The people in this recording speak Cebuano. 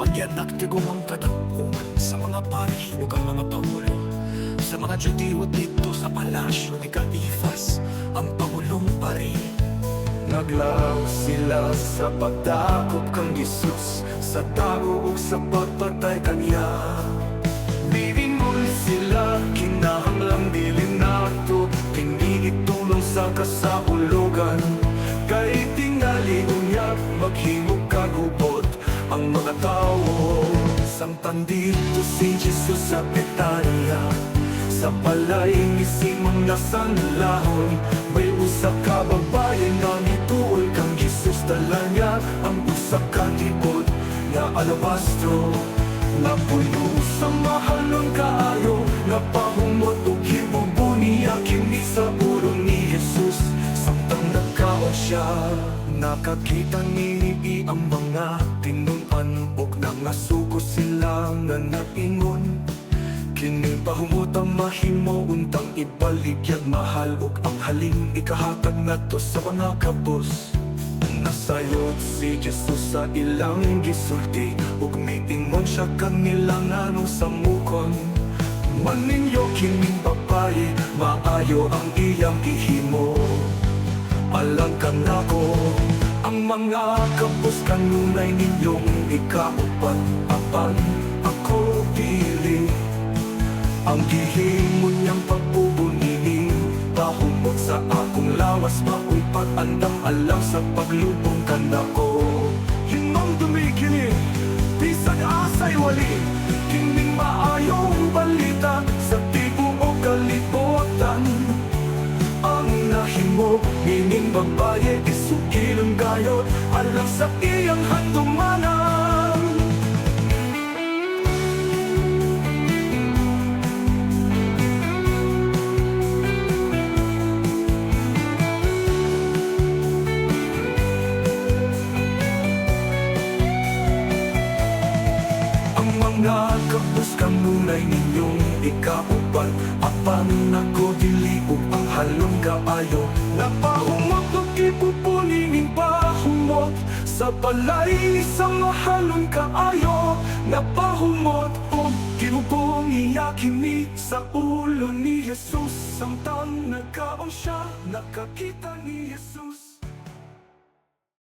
Gianak tiguang kadagkuman sa mga pari ug ang mga pangulo sa mga Judiyo didto sa palasyo ni Caifas, ang pangulong pari. Naglaos sila sa pagdakop kang Jesus sa tago ug sa pagpatay kaniya. Miingon sila, "Kinahanglan dili nato kini itulong sa kasaulogan, kay tingali unya maghimo kagubot ang mga tawo." Samtang didto si Jesus sa Betania, sa balay ni Simon nga sanlahon, may usa ka babaye nga nituol kang Jesus. Dala niya ang usa ka tibod nga alabastro nga puno sa mahalon kaayo nga pahumot ug gibubo niya kini sa ulo ni Jesus samtang nagkaon siya. Nakakita niini ang mga tinun-an ug nangasuko sila nga nag-ingon, "Kining pahumot mahimo untang ibaligyag mahal ug ang halin ikahatag ngadto sa mga kabus." Nasayod si Jesus sa ilang gisulti ug miingon siya kanila, "Nganong samukon man ninyo kining babaye? Maayo ang iyang gihimo alang kanako. Ang mga kabus kanunay ninyong ikauban, apan ako dili. Ang gihimo niyang pagbubo nining pahumot sa akong lawas maoy pag-andam alang sa paglubong kanako. Hinumdumi kini, bisan asay wali, kining maayong balita sa tibuok kalibutan. Ang nahimo nining babaye isugilon gayod alang sa iyang handumanan." Ang mga kabus kanunay ninyong ikauban, apan ako dili, ug ang halon kaayo napahumot og gibubo nining pahumot sa balay sa mahalon kaayo napahumot og gibubo niya kini sa ulo ni Jesus samtang nagkaon siya. Nakakita ni Jesus.